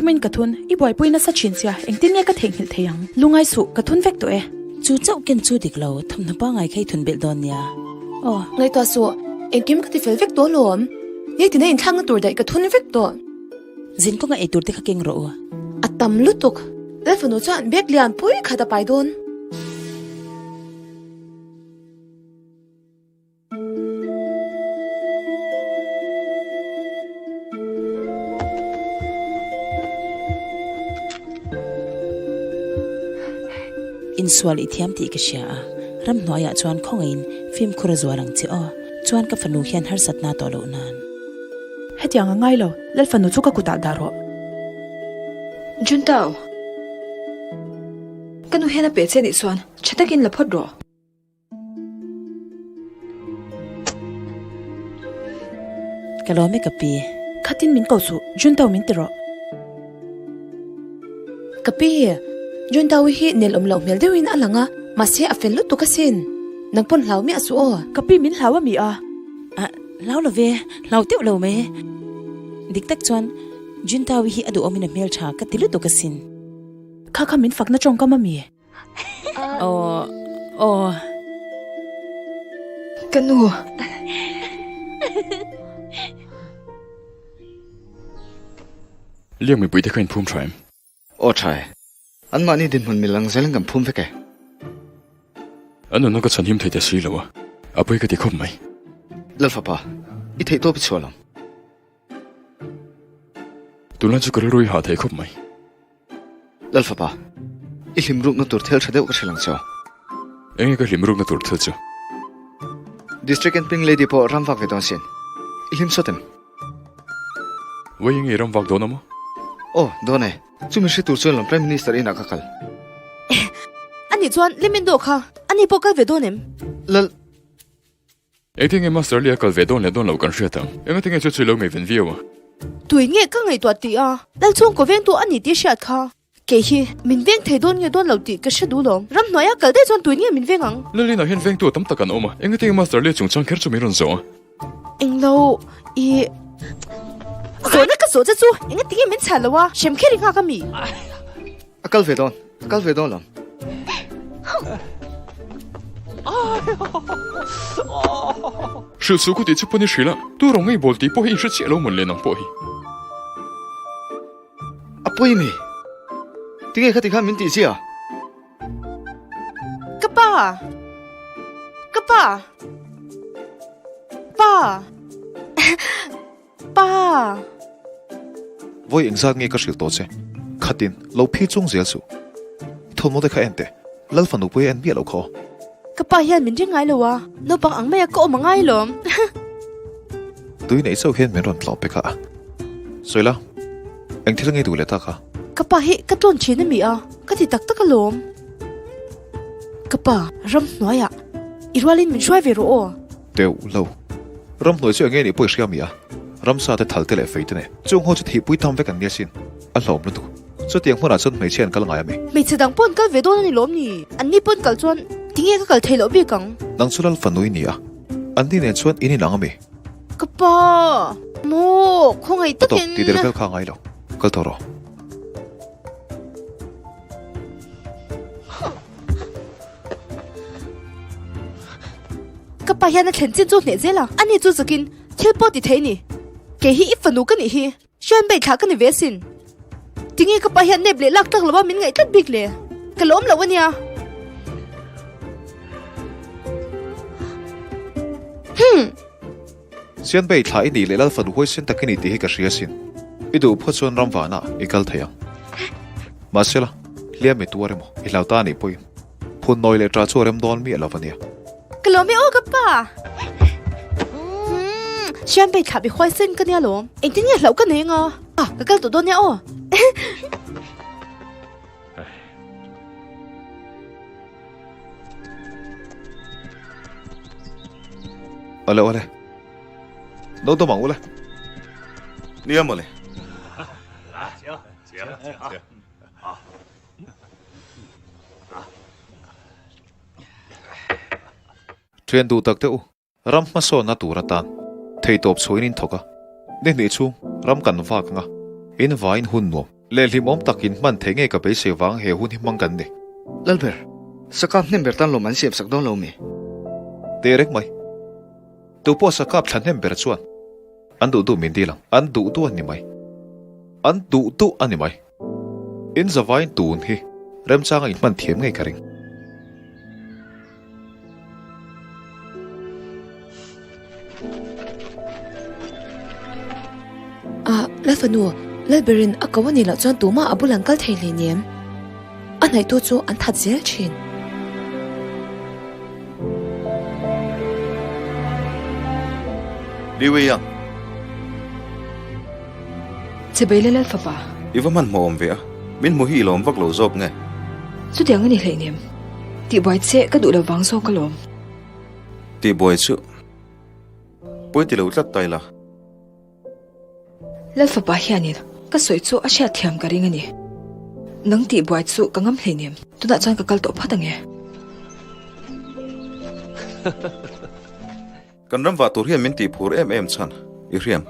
thumin ka thun, i buaipui nasa thin sia, engtin nge ka theihnghilh thei ang? Lungai suh, ka thun vek tawh e. Chu chauh ken chu dik lo, thawmhnaw pangai kha i thun belh dawn nia. Aw. Ngaihtuah suh, engkim ka tifel vek tawh alawm. Nitin a inthlakna tur daih ka thun vek tawh. Zin kawnga eitur te kha keng rawh u. A tam lutuk. Lalfanu chuan bag lian pui khat a pai dawn. Insual i thiam tih ka hria a, ramhnuaiah chuan khawngaihin fimkhur a zual ang che aw. Chuan ka fanu hian harsatna tawh loh nan. Hetiang a ngai lo, Lal fanu chu ka kutah dah rawh. Juntao, ka nu hian a pe che nih chuan tha takin la phawt rawh. Ka lawm e ka pi. Khatin min ko suh, Juntao min ti rawh. Ka pi, Juntao hi nel awm loh hmel deuhin a lang a, mahse a fel lutuk asin. Nang pawn hlau miah suh aw. Ka pi min hlau a mi a? Ah, hlau lo ve, hlau teuh lo mai. Dik tak chuan Juntao hi a duhawmin a hmeltha ka ti lutuk asin. Kha kha min fakna tawngkam a mi? Aw, aw. Ka nu. Liang mipui te kha in phum tha em? Aw tha e. Anmahni dinhmun mil ang zelin kan phum vek e. An nunna ka chhan him thei ta si lo a, a pawi ka ti khawp mai. Lalfapa, i theihtawp i chhuah lo. Tunlai chu ka rilru i hah thei khawp mai. Lalfapa, i hlim rukna tur thil tha deuh ka hrilh ang che aw. Enge ka hlim rukna tur thil chu? District and Pink Lady pawh ram vak ve dawn sin. I hlim sawt em? Wei enge i ram vak dawn a maw? Aw, dawn e. Chumi hre tur chuan lam Prime Minister inah ka kal. Ani chuan Limindawh kha ani pawh kal ve dawn em? Lal. Engtin nge Master Lee a kal ve dawn leh dawn loh kan hriat ang? Engati nge chu chu lo ngaihven viau a? Tui nge ka ngaihtuah tih a, Lalchhung kaw vengtu a ni tih hriat kha. Kei hi min veng thei dawn nge dawn lo tih ka hre duh lo. Ramhnuaia kal daih chuan tui nge min veng ang? Lalina hian vengtu tam tak an awm a, engati nge Master Lee chungchang kher chu min rawn zawh a? Englo i zawhna ka zawh che chu engati nge min chhan lo a, hrem kher i nghak a mi? A kal ve dawn, a kal ve dawn lam. Hrilh suh ku tih chu pawn i hrilh a, tu rawng ngei bawl tih pawh hi in hre chiah lo mawn le nang pawh hi. A pawi mi? Tinge khati khan min tih zia? Ka pa! Ka pa! Pa! Pa! Vawi engzat nge ka hrilh tawh che? Khatin, lo phi chung zel suh. I thawmhnaw te kha en teh, Lal fanu pawh i en miah lo kha aw. Ka pa hian min ring ngai lo a, naupang ang maia ka awm a ngai lawm. Tui neih chauh hian min rawn tlawh pek a. Sawi la, eng thil nge duh leh tak a? Ka pa hi ka tlawn thin a mi a, ka ti tak tak alawm. Ka pa, ramhnuaiah i rualin min hruai ve rawh aw. Teuh lo. Ramhnuai chu enge nih pawh i hria mi a? Ramsa te thal te leh fei te nen. Chung ho chu thihpui tam vek an nia sin. A hlawm lutuk. Chutiang hmunah chuan hmeichhia an kal ngai a mi? Hmeichhe dang pawh an kal ve dawn a ni lawm ni? An ni pawh an kal chuan tinge ka kal thei loh bik ang? Nang chu lal fanu i ni a. An ni nen chuan in inang a mi? Ka pa! Maw! Khawngaih takin! A tawp, tih der vel kha a ngai lo. Kal tawh rawh. Ka pa hian a thlen chin chu hneh zel a, ani chu zakin thil pawh ti thei ni. Kei hi i fanu ka nih hi, hrian bei thlah ka ni ve asin. Tinge ka pa hian nep leh lak tlak lova min ngaih tlat bik le? Ka lawm loh ania. Hmm. Sian bei thlah i nih leh lal fanu huaisen tak i ni tih hi ka hria asin. I duh phawt chuan ram vanah i kal thei ang. Mahsela, hliam i tuar emaw, i hlau ta anih pawhin phun nawi leh ṭah chu a rem dawn miah lo ania. Ka lawm e aw ka pa! Umm, Sian bei thlah i huaisen ka nia lawm. Engtin nge hlauh ka nei anga? Ah, ka kal tawh dawn nia aw. Awle awle. No dawm ang ule. Nia mawle. Thian duh tak te u. Ram hmasawnna tur atan theihtawp chhuahin in thawk a, ni hnih chhung ram kan vak ang a, in vaiin hun nuam. Leh hlimawm takin hman theih ngei ka beisei vang he hun hi hmang kan ni. Lalber, Sakap hnem ber tan lawm an siam sak dawn lo mi? Teh reng mai. Tupawh Sakap thla hnem ber chuan an duh duh min dil ang. An duh duh a ni mai. An duh duh a ni mai. In zavaiin tun hi remchanga in hman thiam ngei ka ring. Ah, Lalfanu, Lalberin a ko a nih loh chuan tumah a bul an kal thei hleinem. A hnaihtu chu an that zel thin. Liwei-a. Chibai le Lalfapa. I va hmanhmawh awm ve a, min hmu hi i lawm vak lo zawk nge? Chutiang a ni hleinem. Tihbuai che ka duh lo vang zawk alawm. Tihbuai chu pawi ti lo tlat ta ila. Lalfapa hianin ka sawi chu a hriat thiam ka ring a ni. Nang tihbuai chu ka ngam hleinem. Tunah chuan ka kal tawh phawt ange. Kan ram vah tur hian min tihphur em em chhan i hriam.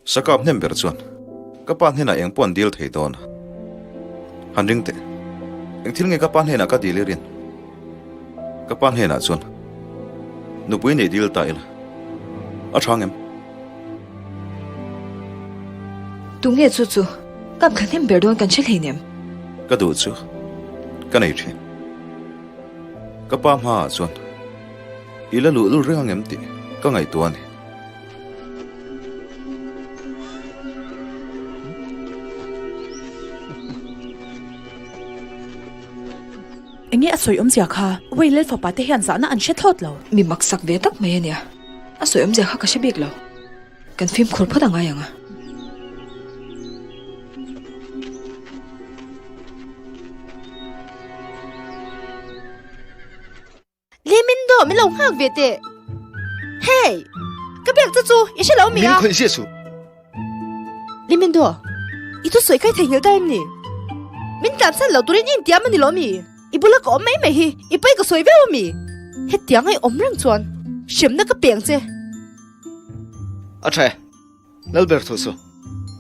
Sakap hnem ber chuan ka pa hnenah eng pawh an dil thei dawn a. Han ring teh. Eng thil nge ka pa hnenah ka dil i rin? Ka pa hnenah chuan nupui nei dil ta ila a tha ngem? Tunge chu chu kap thla hnem ber dawn kan hre hleinem. Ka duh chu ka nei thin. Ka pa hmaah chuan i la luh lul reng angem tih ka ngaihtuah a ni. Enge a sawi awmzia kha? Wei Lal fapa te hian zahna an hre thlawt lo. Mi maksak ve tak mai a nia. A sawi awmzia kha ka hre bik lo. Kan fimkhur phawt a ngai ang a. Limin dawh min lo nghak ve teh. Hey! Ka biak che chu i hre lo mi a? Min khawih ziah suh. Limin dawh, i thusawi kha i theihnghilh ta em ni? Min tlansan lo turin i intiam a ni lo mi? I bula ka awm mai mai hi i pai ka sawi viau a mi? Hetiang a i awm reng chuan hremna ka peng che. A tha e. Lalber thu chu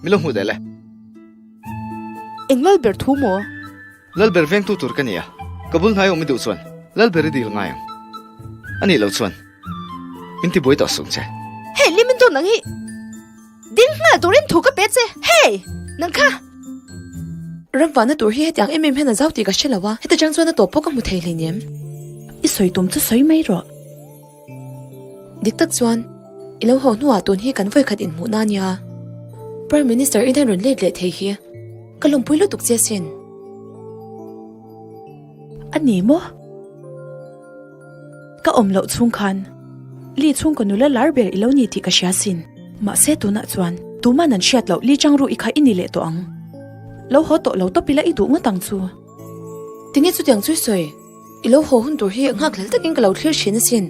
min lo hmuh daih le. Eng Lalber thu maw? Lalber vengtu tur ka ni a, ka bul hnai awm i duh chuan Lalber i dil ngai ang. A nih loh chuan min tibuai tawh sung che. Hei Limin tu nang hi ding nghal turin thu ka pe che. Hei! Nang kha! Ramvana tur hi hetiang em em hian a zau tih ka hre lo a, heti chang chuan a tawp pawh ka hmu thei hleinem. I sawi tum chu sawi mai rawh. Dik tak chuan, i lo haw hnuah tun hi kan vawikhat inhmuhna a nia. Prime Minister in a rawn let leh thei hi ka lawmpui lutuk che asin. A ni maw? Ka awm loh chhung khan Li chhungkaw nula lar ber i lo ni tih ka hria asin. Mahse tunah chuan tuman an hriat loh Li Changru i kha i ni leh tawh ang. Lo haw tawh lo tawp ila i duh ngawt ang chu. Tinge chutiang chu i sawi? I lo haw hun tur hi nghakhlel takin ka lo thlir thin asin.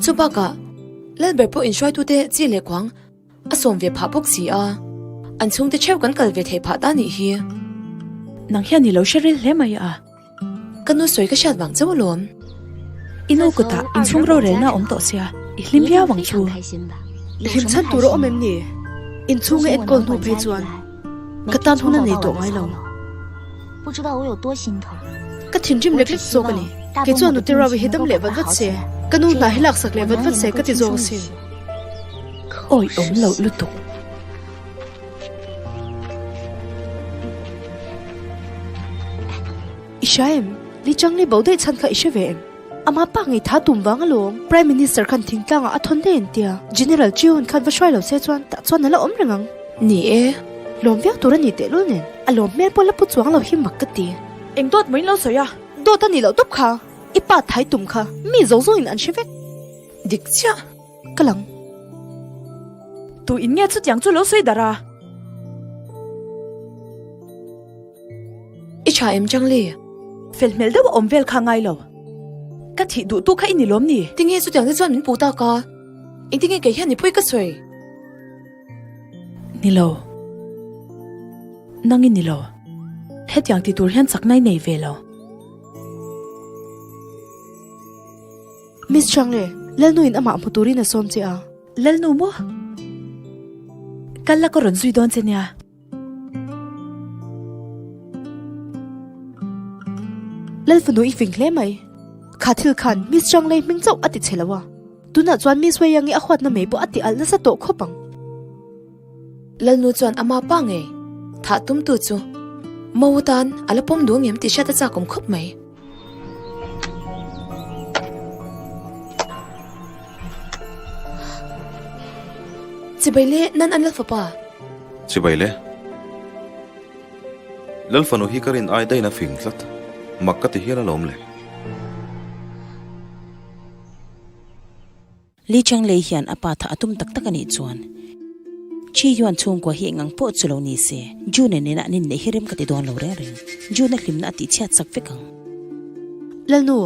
Chu bakah, Lalber pawh inhruaitute chi leh kuang a sawm ve phah bawk si a, an chhungte theuh kan kal ve theih phah ta nih hi. Nang hian i lo hre ril hle mai a. Ka nu sawi ka hriat vang chauh alawm. I nu kutah inchhung rorelna a awm tawh sia, i hlim viau ang chu. I hlim chhan tur a awm em ni? Inchhunga enkawl hnu phei chuan. Ka tan hun a nei tawh ngai lo. Ka thinrim lek lek zawk a ni. Kei chuan Nute Ravi hi dam leh vat vat se, ka nu hna hi laksak leh vat vat se ka ti zawk asin. Awi awm loh lutuk. I hria em? Li Changli bo daih chhan kha i hre ve em? Ama pa ngei tha tum vang alawm. Prime Minister khan thingtlangah a thawn daih an tia. General Chiun khan va hruai lo se chuan tah chuan a la awm reng ang. Ni e. Lawm viau tur a ni tehlul nen a lawm hmel pawh la pu chuang lo hi mak ka ti. Eng dawt maw in lo sawi a? Dawt a nih loh tawp kha. I pa thai tum kha mi zawng zawngin an hre vek. Dik chiah. Ka lang. Tu in nge chutiang chu lo sawi darh a? I tha em Changli? Fel hmel deuh a awm vel kha ngai lo. Ka thih duh tu kha i ni lawm ni? Tinge chutiang te chuan min puh tak a? Engtinge kei hian nipui ka sawi? Ni lo. Nang i ni lo. Hetiang ti tur hian chakna i nei ve lo. Miss Changli, Lalnu in amah hmu turin a sawm che a. Lalnu maw? Kal la ka rawn zui dawn che nia. Lal fanu i fing hle mai. Kha thil khan Miss Zhang Lei hming chauh a ti chhe lo a. Tunah chuan Miss Wei Yang-i a huatna mai pawh a ti alh nasa tawh khawp ang. Lalnu chuan ama pa ngei thah tumtu chu Mo tan a la pawm duh ngem tih hriat a chak awm khawp mai. Chibai le nan an Lalfapa. Chibai le. Lalfanu hi ka rin ai dain a fing tlat. Mak ka ti hial alawm le. Li Changlei hian a pa tha a tum tak tak a nih chuan Chi Yuan chhungkua hi engang pawh chu lo ni se, June nena an inneih hi rem ka ti dawn lo reng reng. June a hlimna a tihchhiat sak vek ang. Lalnu,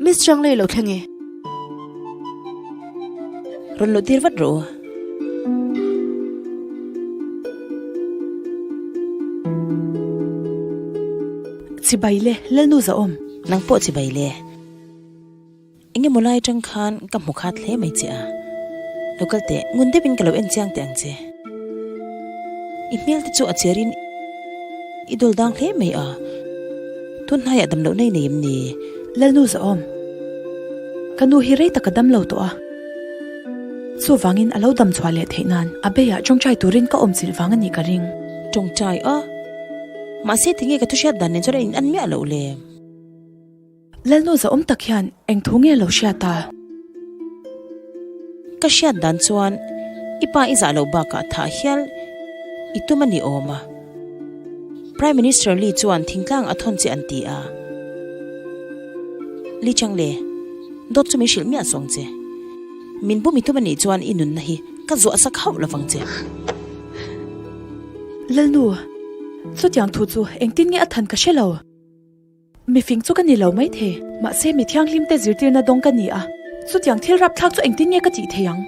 Miss Changlei lo thleng e. Rawn luh tir vat rawh u. Chibai le, Lalnu zahawm. Nang pawh chibai le. Engemaw lai atang khan ka hmu khat hle mai che a, lo kal teh, ngun deuhin ka lo en chiang teh ang che. I hmel te chu a cherin i dawl dang hle mai a, tun hnaiah dam loh nei nei em ni? Lalnu zahawm, ka nu hi rei tak a dam lo tawh a, chuvangin a lo dam chhuah leh theih nan a beiah tawngtai turin ka awm chilh vang a nih ka ring. Tawngtai a? Mahse tinge ka thuhriat dan nen chuan a in an miah loh le? Lalnu zahawm tak hian eng thu nge lo hriat a? Ka hriat dan chuan i pa i zah loh bakah thah hial i tum a ni awm a. Prime Minister Lee chuan thingtlang a thawn che an ti a. Lee Changle, dawt chu min hrilh miah sawng che. Min bum i tum a nih chuan i nunna hi ka zuah sak hauh lovang che. Lalnu, chutiang thu chu engtin nge a than ka hre lo. Mifing chu ka ni lo maithei, mahse mi thianghlim te zirtirna dawng ka ni a, chutiang thil rapthlak chu engtin nge ka tih thei ang?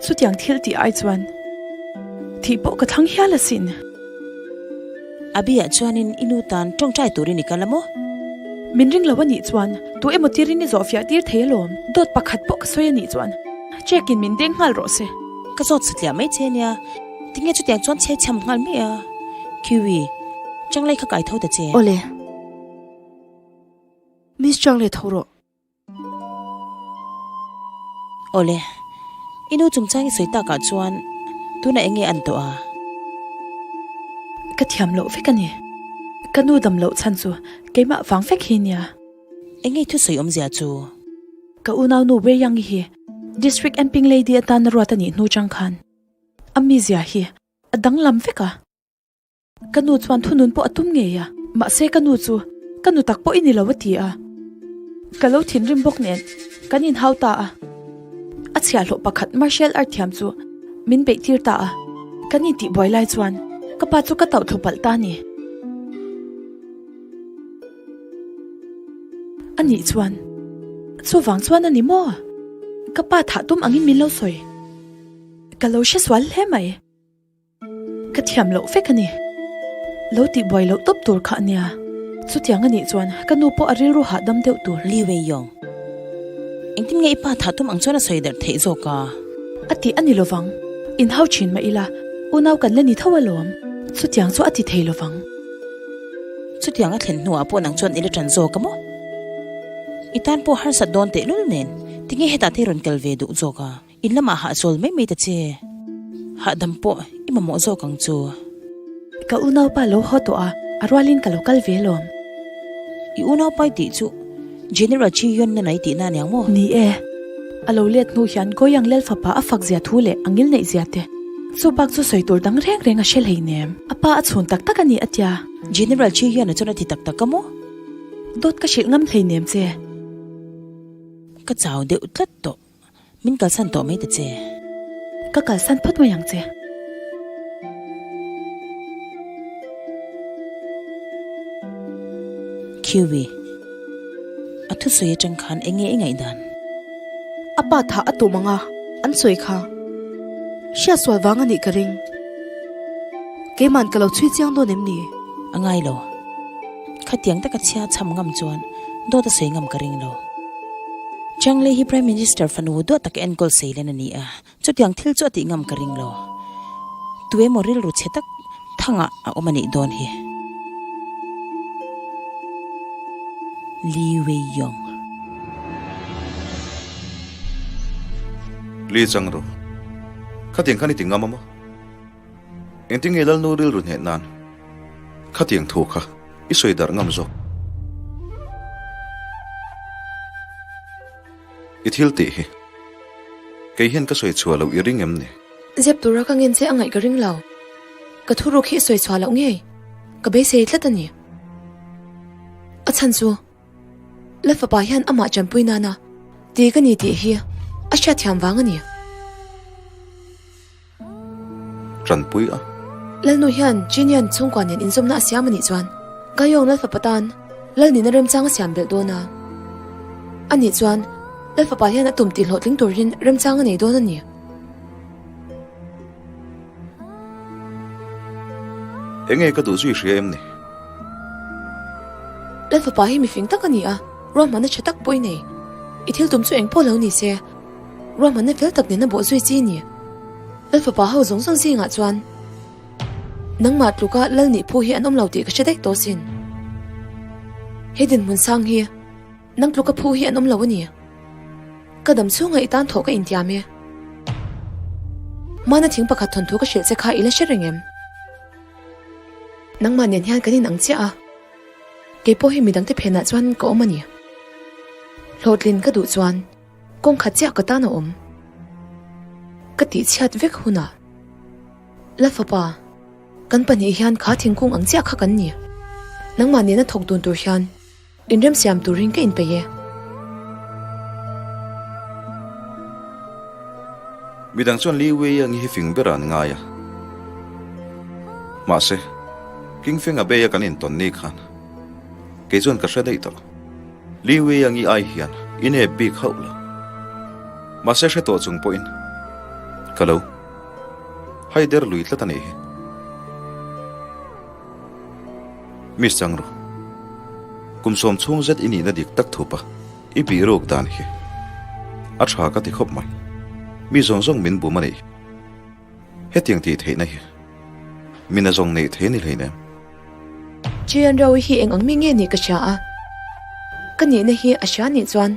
Chutiang thil tih ai chuan thih pawh ka thlang hial asin. Abby-ah chuanin i nu tan tawngtai turin i kal a maw? Min ring lo a nih chuan tu emaw tirin i zawhfiah tir thei alawm, dawt pakhat pawh ka sawi a nih chuan check-in min deng nghal rawh se. Ka zawt satliah mai che nia, tinge chutiang chuan chhe cham nghal mai a? Kiwi. Changlei kha kai tho ta che. Awle. Miss Changlei tho rawh. Awle. I nu chungchang i sawi takah chuan tunah eng nge an tawh a? Ka thiam loh vek a ni. Ka nu dam loh chhan chu keimah vang vek hi nia. Eng nge i thusawi awmzia chu? Ka unaunu Wei Yang-i hi District Enping Lady atana ruat a nih hnu chang khan a mizia hi a danglam vek a. Ka nu chuan thunun pawh a tum ngei a, mahse ka nu chu ka nu tak pawh i ni lo a ti a. Ka lo thinrim bawk nen kan inhau ta a. A chhiahhlawh pakhat martial art thiam chu min beih tir ta a. Kan intih buai lai chuan ka pa chu ka tauh thlu palh ta a ni. A nih chuan chuvang chuan a ni maw? Ka pa thah tum angin min lo sawi. Ka lo hre sual hle mai. Ka thiam loh vek a ni. Lo tih buai loh tawp tur kha a nia. Chutiang a nih chuan ka nu pawh a rilru hahdam deuh tur. Li Wei Yong, Engtin nge i pa thah tum ang chuan a sawi darh theih zawk a? A tih a ni lovang. Inhau thin mah ila, unau kan la ni tho alawm. Chutiang chu a ti thei lovang. Chutiang a thlen hnuah pawh nang chuan i la ṭan zawk a maw? I tan pawh harsat dawn tehlul nen, tinge hetah te i rawn kal ve duh zawk a? In lamah hahchawl mai mai ta che. Hahdam pawh i mamawh zawk ang chu. Ka unaupa lo haw tawh a, a rualin ka lo kal ve lawm. I unaupa i tih chu General Chi Yun na nei tihna aniang maw? Ni e. A lo let hnu hian Goyang Lel fapa a fak zia thu leh a ngil neih zia te. Chu bak chu sawi tur dang reng reng a hre hleinem. A pa a chhun tak tak a ni a tia. General Chi Yun-a chuan a ti tak tak a maw? Dawt ka hrilh ngam hleinem che. Ka chau deuh tlat tawh. Min kalsan tawh mai ta che. Ka kalsan phawt mai ang che. Kiwi, a thusawi atang khan eng nge i ngaihdan? A pa thah a tum ang a, an sawi kha. Hriatsual vang a nih ka ring. Keiman ka lo chhui chiang dawn em ni? A ngai lo. Khatiang taka chhia chham ngam chuan dawt a sawi ngam ka ring lo. Changlei hi Prime Minister fanu duat taka enkawl sei len a ni a, chutiang thil chu a tih ngam ka ring lo. Tuemaw rilru chhe tak thangah a awm a nih dawn hi. Li Wei Yong. Li chang ru. Khatiang khan i ti ngam a maw? Engtin nge Lalnu rilru hneh nan khatiang thu kha i sawi darh ngam zawk? I thil tih hi kei hian ka sawi chhuah loh i ring em ni? Zep tura ka ngen che a ngaih ka ring lo. Ka thuruk hi i sawi chhuah loh ngei. Ka beisei tlat a ni. A chhan chu La fapa hian amah tanpui nana ti ka ni tih hi a hriatthiam vang a ni. Tanpui a. Lalnu hian Jinian chhungkua nen inzawmna a siam a nih chuan Gayong Lalfapa tan Lalnina remchang a siam belh dawn a. A nih chuan Lalfapa hian a tum tih hlawhtling turin remchang a nei dawn a ni. Enge ka duh zui hria em ni? Lalfapa hi mifing tak a ni a, ruahmanna tha tak pawh i nei. I thil tum chu eng pawh lo ni se, ruahmanna fel tak nen a bawh zui chi a ni. Lalfapa ho zawng zawng zingah chuan nangmah tluka lal nih phu hi an awm lo tih ka hre daih tawh sin. He dinhmun sang hi nang tluka phu hi an awm lo a ni. Ka dam chhunga i tan thawh ka intiam e. Hmana thing pakhat thawnthu ka hrilh che kha i la hre reng em? Nangmah nen hian kan inang chiah a, kei pawh hi midangte phenah chuan ka awm a ni. Hlawhtlin ka duh chuan kawng khat chiah ka tan a awm. Ka tihchhiat vek hunah La fapa, kan pahnih hian kha thingkung ang chiah kha kan ni. Nangmah nena thawk dun tur hian Inremsiam turin ka inpeih e. Midang chuan Li Wei ang hi fing berah an ngai a. Mahse, King Feng a bei a kan intawn ni khan kei chuan ka hre daih tawh. Li Wei ang i ai hian i nep bik hauh lo. Mahse hre tawh chung pawhin ka lo haider lui tlat a nih hi. Miss Changru, kum sawm chhung zet i nihna dik tak thup a, i bih ruk dan hi a tha ka ti khawp mai. Mi zawng zawng min bum a nih. Hetiang tih theihna hi mina zawng neih thei a ni hleinem. Chian Rau hi eng ang mi nge nih ka hria a, ka nihna hi a hria nih chuan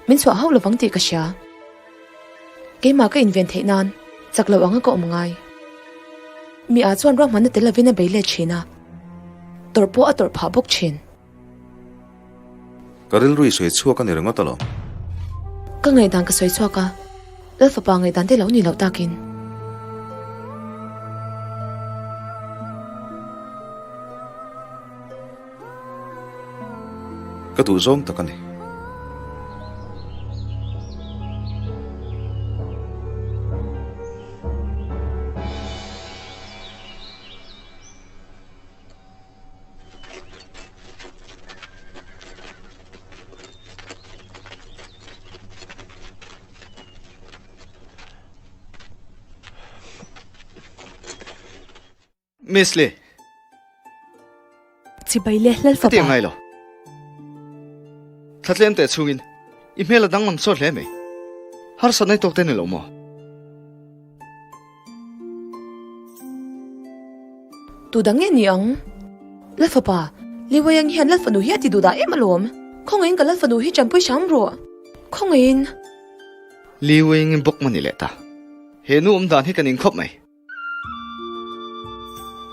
min chhuah hauh lovang tih ka hria. Keimah ka inven theih nan chak lo anga ka awm ngai. Mi ah chuan ruahmanna tel lovin a bei let thin a, tawrh pawh a tawrh phah bawk thin. Ka rilru i sawi chhuak a ni ringawt alawm. Ka ngaihdan ka sawi chhuak a, Lalfapa ngaihdan te lo ni loh takin. Ka duh zawng tak a ni. Miss Lee. Chibai le hlal fapa. Ka ti ngai lo. Thlatlem teh chungin i hmel a danglam sawt hle mai. Harsat nai tawk te ni lo maw? Tu dang nge ni ang? Lal fapa, Li Weiang hian Lal fanu hi a ti duh dah em alawm. Khawngaihin ka Lal fanu hi tanpui hram rawh. Khawngaihin. Li Weiang in bawk maw ni leh ta. He nu awm dan hi ka ning khawp mai.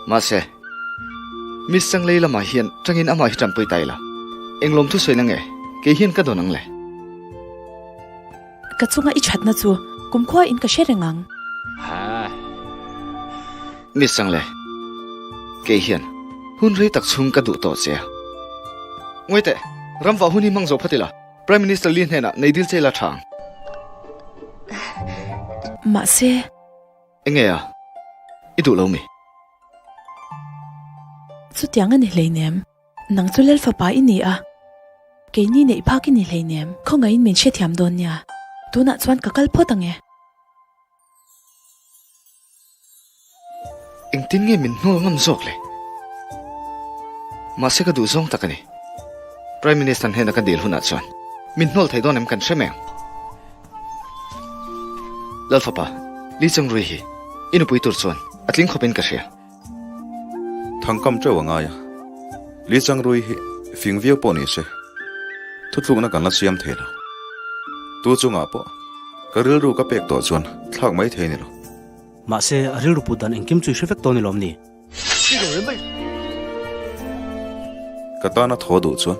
Mahse, Miss Changlei lamah hian tangin amah hi tanpui ta ila, eng lawm thusawi na nge kei hian ka dawn ang le? Ka chunga i thatna chu kumkhua in ka hre reng ang. Miss Changlei, kei hian hun rei tak chhung ka duh tawh che a. Ngawi teh, ramvah hun hi hmang zo phat ila, Prime Minister Lee hnenah nei dil che ila tha ang. Mahse. Enge a? I duh lo mi? Chutiang a ni hleinem. Nang chu Lal fapa i ni a, keini neih phak i ni hleinem. Khawngaihin min hrethiam dawn nia. Tunah chuan ka kal phawt ang e. Engtin nge min hnawl ngam zawk le? Mahse ka duh zawng tak a ni. Prime Minister hnena ka dil hunah chuan min hnawl thei dawn em kan hre mai ang. Lalfapa, Li Changrui hi i nupui tur chuan. A tling khawpin ka hria. Thangkam teuh a ngai a, Li Changrui hi fing viau pawh ni se, thuthlukna kan la siam thei lo. Tu chungah pawh ka rilru ka pek tawh chuan thlak mai thei ni lo. Mahse, a rilru put dan engkim chu i hre vek tawh ni lawm ni? Ka tana thaw duh chuan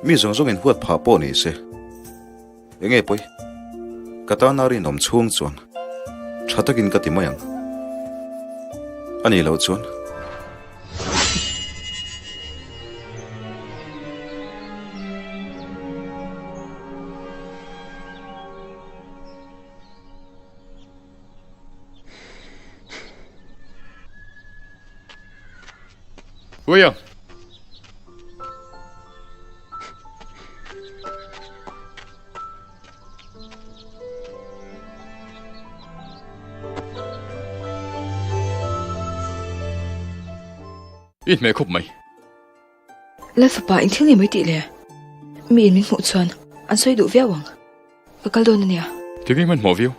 mi zawng zawngin huat phah pawh ni se. Enge pawi? Ka tana rinawm chhung chuan tha takin ka ti mai ang. A nih loh chuan. Uia! I hmeh khawp mai. Lal fapa engthil nge mai tih le? Mi in min hmuh chuan an sawi duh viau ang. Ka kal dawn a nia. Tinge hmanhmawh viau?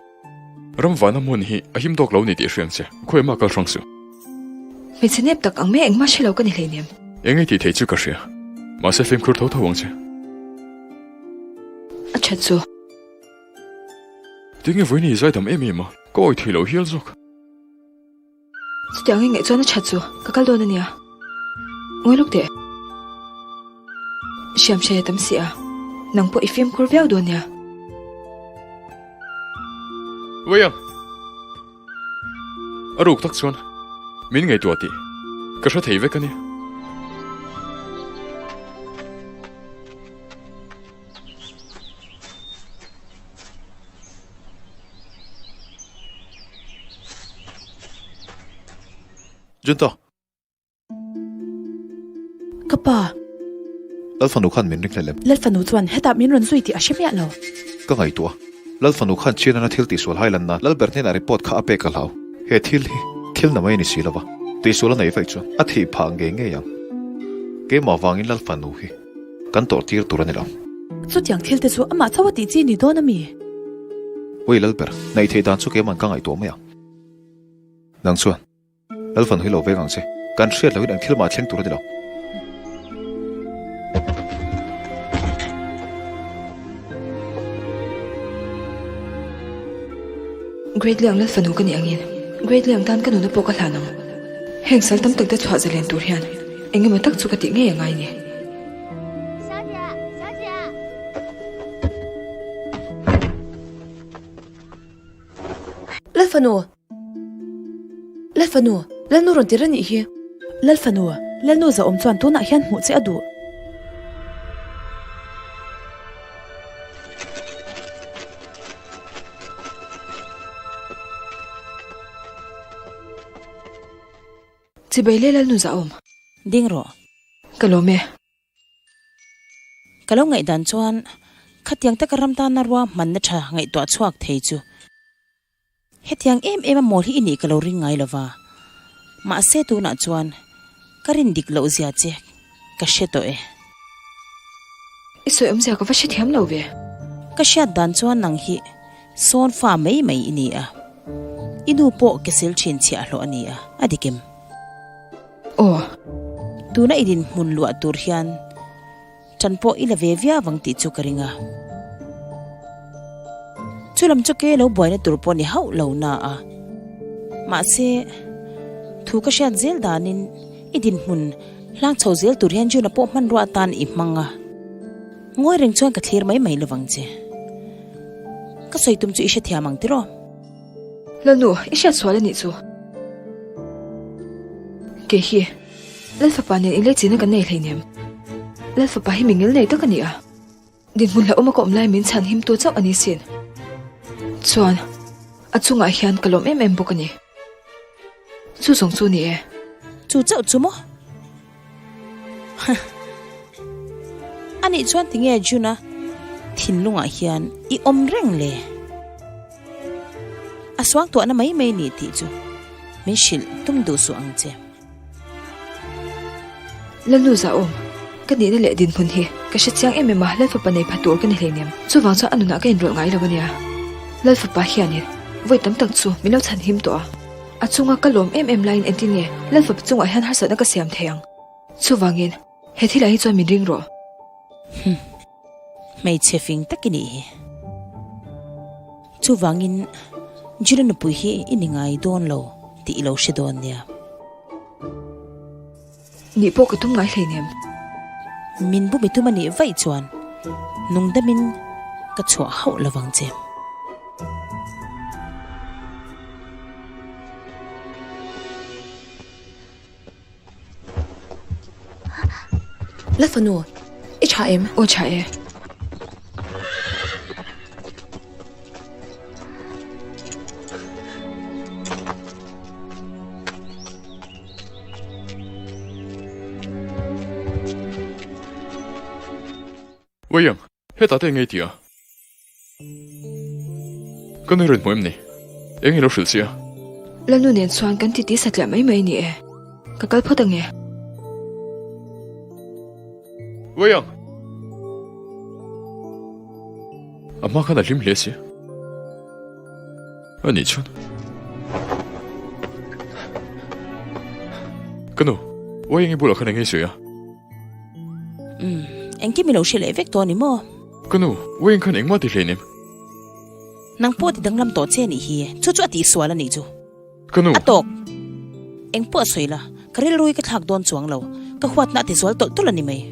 Ram vana hmun hi a him tawk lo ni tih hriang che, khawi mah kal hrang suh. Hmeichhe nep tak ang mai engmah hre lo ka ni hleinem. Eng ei tih theih chu ka hria, mahse fimkhur tho tho ang che. A that chu. Tinge vawiin i zaidam em em a, ka awi thei lo hial zawk. Chutiang i ngaih chuan a that chu ka kal dawn a nia. Ngawi lawk teh. Hriam hre tam si a, nang pawh i fimkhur viau dawn nia. William! A ruk tak chuan min ngaihtuah tih ka hre thei vek a nia. Junta! Ka pa! Lal fanu khan min ring hlelem. Lal fanu chuan hetah min rawn zui tih a hre miah lo. Ka ngaihtuah. Lal fanu khan Chianana thil tihsual hai lanna Lal ber hnenah report kha a pek a hlau. He thil hi thil na mai a ni si lova, tihsual a neih vaih chuan a thih phah ngei ngei ang. Keimah vangin Lal fanu hi kan tawrh tir tur a ni lo. Chutiang thil te chu amah chauh a tih chi ni dawn a mi? Ui Lal ber, neih theih dan chu keiman ka ngaihtuah mai ang. Nang chuan Lal fanu hi lo veng ang che, kan hriat lohin eng thil mah a thleng tur a ni lo. Great Liang Lal fanu ka nih angin Great Liang tan ka nuna pawh ka hlan ang. Heng sal tam tak te chhuah zalen tur hian eng emaw tak chu ka tih ngei a ngai ni. Lal fanu! Lal fanu! Lalnu rawn tir a nih hi. Lal fanu! Lalnu zahawm chuan tunah hian hmuh che a duh. Chibai le Lalnu zahawm. Ding rawh. Ka lawm e. Ka lo ngaihdan chuan khatiang taka ram tana ruahmanna tha ngaihtuah chhuak thei chu hetiang em em a mawl hi i nih ka lo ring ngai lova. Mahse tunah chuan ka rin dik loh zia che ka hre tawh e. I sawi awmzia ka va hrethiam lo ve. Ka hriat dan chuan nang hi sawn fa mai mai i ni a, i nu pawh ke sil thin chhiahhlawh a ni a, a dik em? Aw. Tuna i dinhmun luah tur hian ṭan pawh i la ve viau ang tih chu ka ring a. Chu lam chu ke lo buaina tur pawh ni hauh lo na a. Mahse, thu ka hriat zel danin i dinhmun hlang chho zel tur hian June-a pawh hmanrua atan i hmang a. Ngawi reng chuan ka thlir mai mai lovang che. Ka sawi tum chu i hrethiam ang tiraw? Lalnu, i hriat sual a nih chu. Kei hi, Lal fapa nen inleichina kan nei hleinem. Lal fapa hi mingil nei tak a ni a. Dinhmun hlauhawm a ka awm lai min chhan him tu chauh a ni sin. Chuan, a chungah hian ka lawm em em bawk a ni. Chu zawng chu ni e. Chu chauh chu maw? A nih chuan tinge June-a thinlungah hian i awm reng le? A suangtuahna mai mai ni tih chu min hrilh tum duh suh ang che. Lalnu Zahawm, ka nihna leh dinhmun hi ka hre chiang em em a, Lal fapa nei pha tur ka ni hleinem. Chuvang chuan a nunah ka inrawlh ngai lo a nia. Lal fapa hianin vawi tam tak chu min lo chhan him tawh a. A chunga ka lawm em em laiin engtin nge Lalfapa chungah hian harsatna ka siam thei ang? Chuvangin, he thilah hi chuan min ring rawh. Hum. Hmeichhe fing tak i nih hi. Chuvangin, Juna nupui hi i ni ngai dawn lo tih i lo hre dawn nia. Nih pawh ka tum ngai hleinem. Min bumi tum a nih vaih chuan nungdamin ka chhuah hauh lo vang che. La fanu, i tha em? Aw tha e. William, hetah te engei tia? Ka nui rawn hmu em ni? Eng i lo hrilh sia? Lalnu nen chuan kan titi satliah mai mai ni e. Ka kal phawt ange. William! A hma khan a hlim hle sia. A nih chuan. Ka nu, uai eng i bulah khan eng nge i sawi a? Umm, engkim i lo hre leh vek tawh a ni maw? Ka nu, uai eng khan engmah ti hlein em? Nang pawh ti danglam tawh che nih hi, chu chu a tihsual a nih chu. Ka nu. A tawk. Eng pawh a sawi la, ka rilru hi ka thlak dawn chuang lo. Ka huatna a ti zual tawlh tawlh a ni mai.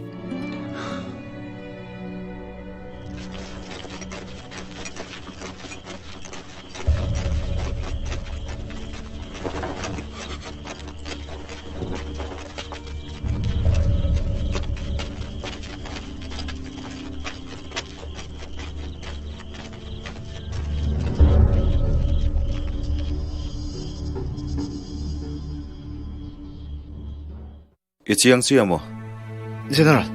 I chiang chiah maw? General,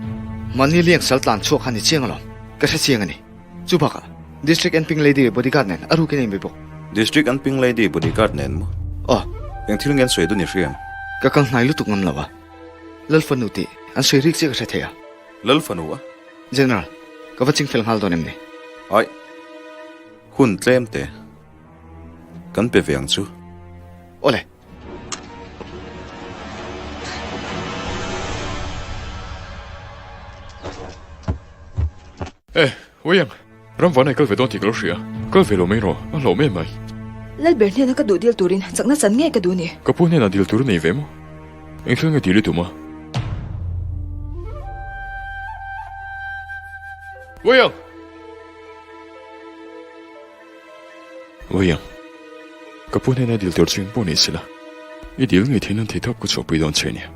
mahni liang sal tlan chhuak khan i chiang alawm. Ka hre chiang a ni. Chu bakah, District Anping Lady bodyguard nen a rukin a inbe bawk. District Anping Lady bodyguard nen maw? Aw. Eng thil nge an sawi dun i hria em? Ka kal hnai lutuk ngam lo a. Lal fanu tih an sawi rik chiah ka hre thei a. Lal fanu a? General, ka va chingfel nghal dawn em ni? Aih, hun tlem te kan pe ve ang chu. Awle. E, William, ram vanai kal ve dawn tih ka lo hria. Kal ve lo mai rawh, a hlauh em mai. Lalber hnena ka duh dil turin chakna chan nge ka duh ni? Ka pu hnenah dil tur a nei ve maw? Eng thil nge dil i tum a? William! William, ka pu hnena dil tur chu eng pawh ni sela, i dil ngei theih nan theihtawp ka chhuahpui dawn che nia.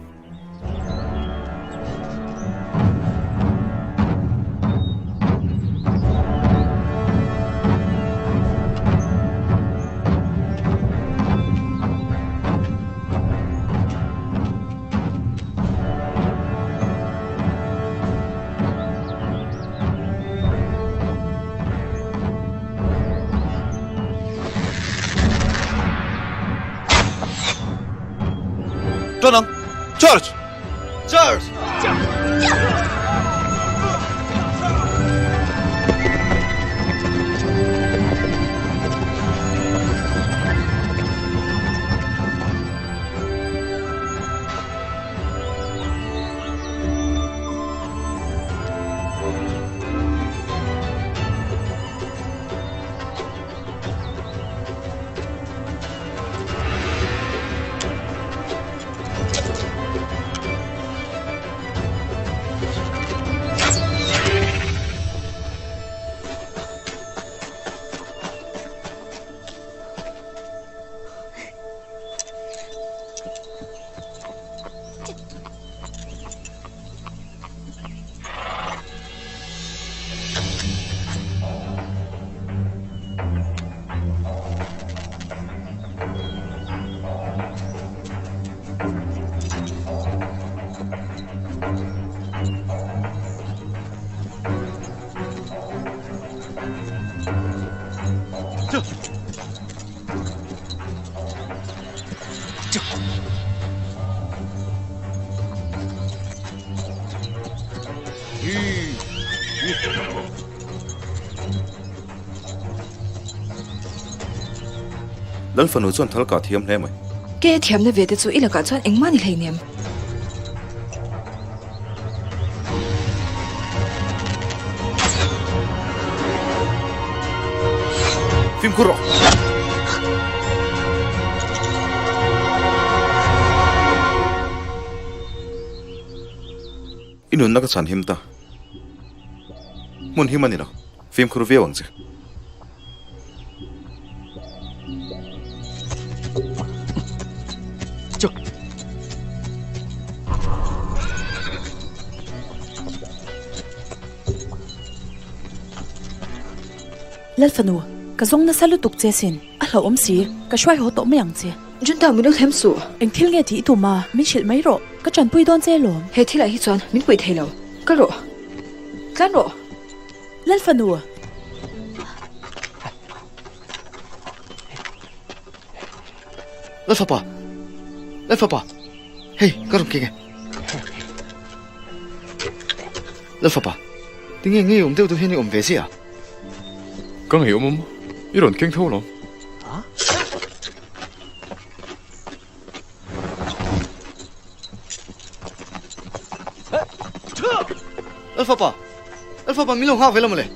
Ṭan ang! Charge! Charge! Lal fanu chuan thal kah thiam hle mai. Kei a thiamna ve te chu i lakah chuan engmah ni hleinem. Fimkhur rawh. I nunna ka chhan him ta. Hmun him a ni lo. Fimkhur viau ang che. Lalfanu, ka zawng nasa lutuk che sin, a hlauhawm si, ka hruai haw tawh mai ang che. Junta min lo thlem suh. Eng thil nge tih i tum a, min hrilh mai rawh, ka tanpui dawn che lawm. He thilah hi chuan min puih thei lo, kal rawh, tlan rawh. Lalfanu! Lalfapa! Lalfapa! Hei, ka rawn keng e. Lalfapa, tinge ngei awm deuh deuh hian i awm ve ziah a? Ka ngei awm awm, i rawn keng tho alawm. Lalfapa! Lalfapa min lo nghak ve lo mawle.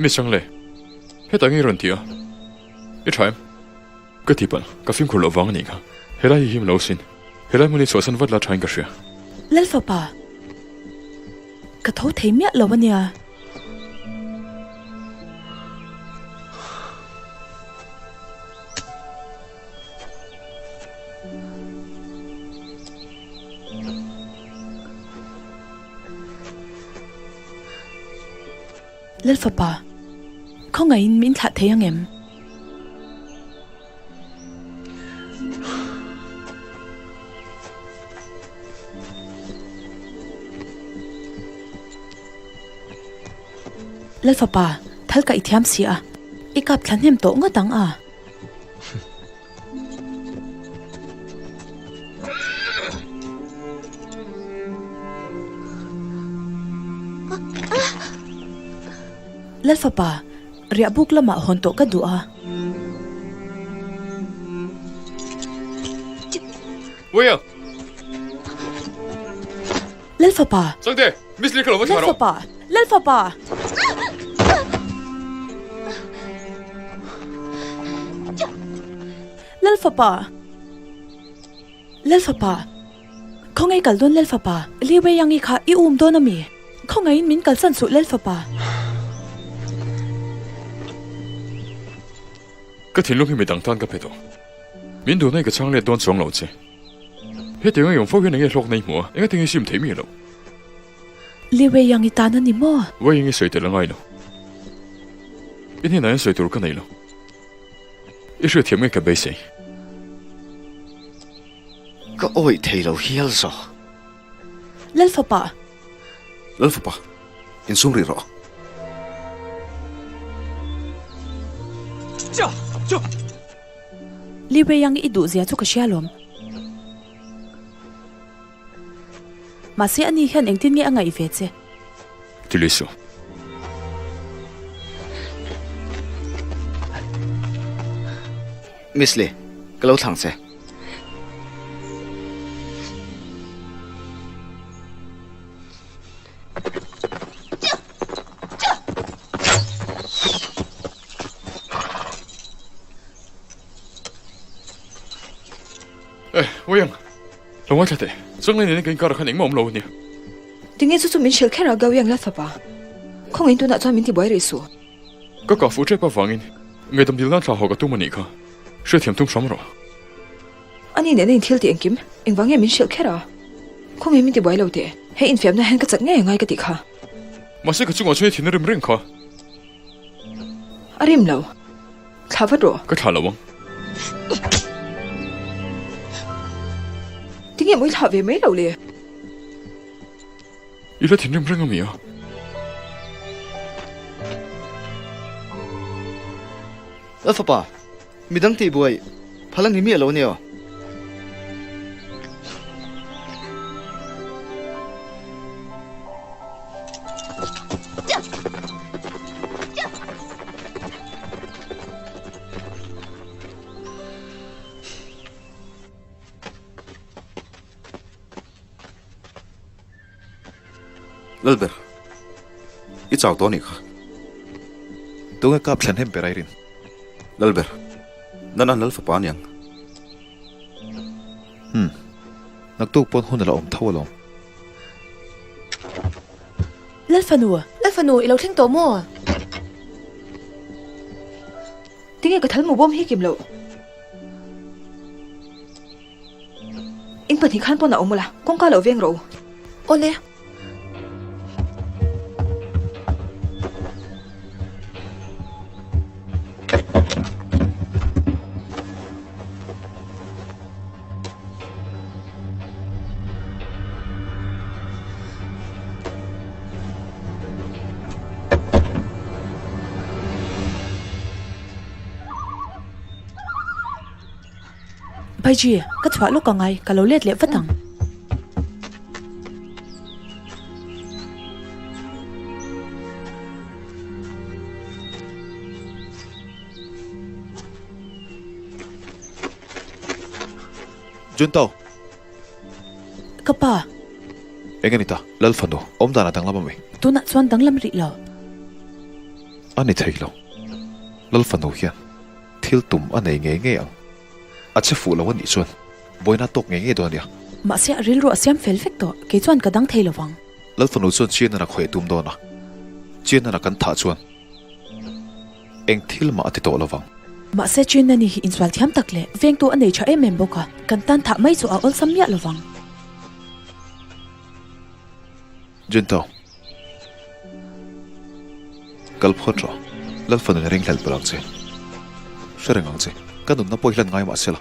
Mi chang le, hetah nge i rawn tih a? I tha em? Ka ti palh, ka fimkhur loh vang a nih kha. Helai hi him lo sin. Helai hmun hi chhuahsan vat la thain ka hria. Lalfapa, ka tho thei miah lo a nia. Lalfapa, khawngaihin min thlah thei ang em? Lalfapa, thal ka i thiam si a, i kap thla hnem tawh ngawt ang a. Lalfapa, riahbuk lamah hawn tawh ka duh a. Uia! Lalfapa! Changte! Miss Lee kha lo va thlah rawh. Lalfapa! Lalfapa! Lalfapa! Lalfapa! Khawngaih kal dawn Lalfapa, Li Weiyangi kha i um dawn a mi? Khawngaihin min kalsan suh Lalfapa. Ka thinlung hi midang tan ka pe tawh. Min duhna hi ka chhang let dawn chuang lo che. Hetiang a i awm fo hian enge hlawkna i hmuh a, enga tinge i sim thei mi lo? Li Weiyang i tan a ni maw? Weiyang i sawi tel a ngai lo. I hnenah hian sawi tur ka nei lo. I hriatthiam nge ka beisei? Ka awih thei lo hial zawk. Lalfapa! Lalfapa, insum rih rawh. Li Weiyang i duhzia chu ka hria lawm. Mahse ani hian engtin nge a ngaih ve che? Ti lui suh. Miss Lee, ka lo thlang che. Eh, Wayang, Lo ngaithla teh, Chunglei nena ka inkarah khan engmah awm lo a nia. Tinge chu chu min hrilh kher a Gawiang Lalfapa? Khawngin tunah chuan min tibuai rih suh. Ka kah fuh tep avangin ngaihdam dil nan thla haw ka tum a nih kha. Hriatthiam tum hram rawh. Ani nena in thil tih engkim, engvang nge min hrilh kher a? Khawngin min tibuai lo teh, he infiamna hian ka chak ngei angai ka tih kha. Mahse ka chungah chuan i thin a rim reng kha. A rim lo. Thla vat rawh. Ka thla lo ang. Tinge maw i thlah ve mai loh le? I la thinrim reng ami a? Lal fapa, midang tih buai phal a ni miah lo a nia. Lalber, i chau tawh anih kha. Tunge kap thlen hem ber Irene? Lalber, Nana Lal fapa aniang. Hmm, naktuk pawn hun a la awm tho alawm. Lal fanu! Lal fanu, i lo thleng tawh maw? Tinge ka thalmu bawm hi kim loh? In pahnih khan pawn a awm ula, kawngka lo veng rawh u. Awle. Baiji, ka chhuah lawk ang ai, ka lo let leh vat ang. Junto! Ka pa! Eng a ni ta, Lal fanu, awm dan a danglam ami? Tunah chuan danglam rih lo. A ni thei lo. Lal fanu hian Thil tum a nei ngei ngei ang. A che fuh lo a nih chuan vawiin a tawk ngei ngei dawn a nia. Mahse a rilru a siam fel vek tawh, kei chuan ka dang thei lo vang. Lal fanu chuan Chianan a khawih tum dawn a, Chianan a kan thah chuan eng thil mah a ti tawh lo vang. Mahse Chianani hi insual thiam tak leh vengtu a nei tha em em bawk a, kan tan thah mai chu a awlsam miah lo vang. Junto. Kal phawt rawh. Lal fanu in ringhlelh palh ang che. Hre reng ang che. Ka nunna pawh hi hlan ngai mah se la.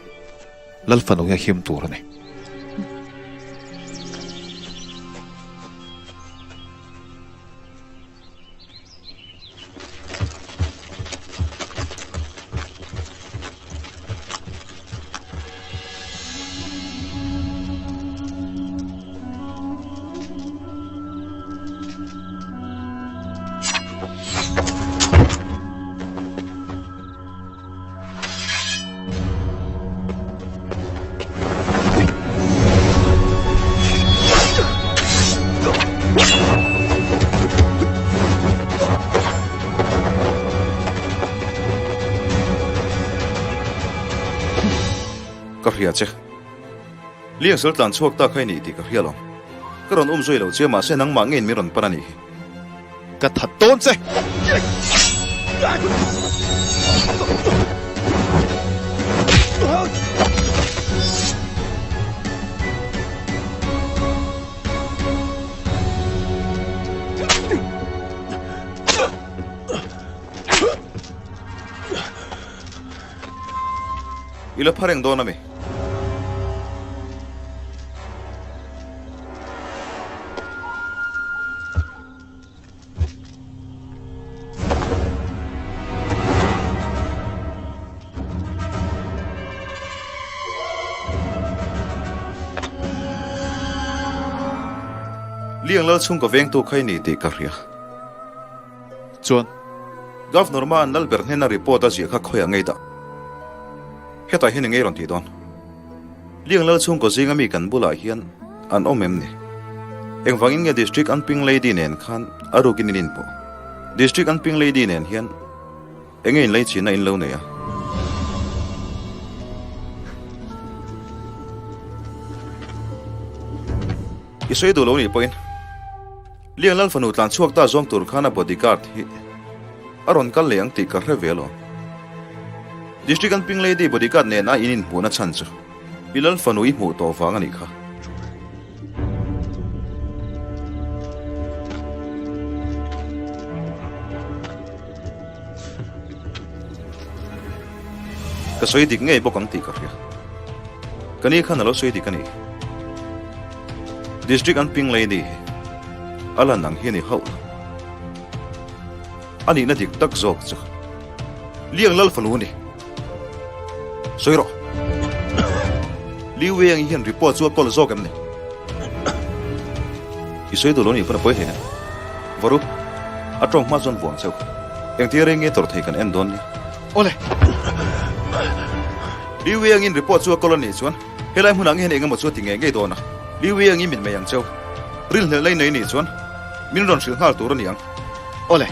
Lal fanu hi a him tur a ni. Ka hria che. Liang sal tlan chhuak ta kha i nih tih ka hria lo. Ka rawn um zui lo che mahse nangmah ngeiin min rawn pan a nih hi. Ka that dawn che! I la pha reng dawn a mi? Liang lal chhung ka vengtu kha i ni tih ka hria. Chuan. Governor ma an lal ber hnena report a ziah kha khawiah ngei dah. Hetah hian i ngei rawn tih dawn. Liang lal chhungkaw zinga mi kan bulah hian an awm em ni? Engvangin nge District Anping Lady nen khan a rukin in inpawh? District Anping Lady nen hian enge in leichhina in lo nei a? I sawi duh lo nih pawhin Liang lal fanu tlan chhuak ta zawng tur khan a bodyguard hi a rawn kal leh ang tih ka hre ve lo. District an ping lady bodyguard nen a in inhmuhna chhan chu i lal fanu i hmuh tawh vang a nih kha. Ka sawi dik ngei bawk ang tih ka hria. Ka ni khan a lo sawi dik a ni. District an ping lady hi a lan ang hi a ni hauh lo. A nihna dik tak zawk chu Liang Lal fanu a ni. Sawi rawh. Liu Wei-ang hian report chu a kawl zawk em ni? I sawi duh lo nih pawn a pawi hle. Varu, a tawng hma chuan vuang cheu. Engtia reng nge tawrh thei kan en dawn nia. Awle. Liu Wei-angin report chu a kawl a nih chuan helai hmunah nge hian engemaw chu a ti ngei ngei dawn a. Liu Wei-angin mit mei ang cheu. Rilhnelh lei nei nih chuan min rawn hrilh nghal tur a ni ang. Awle.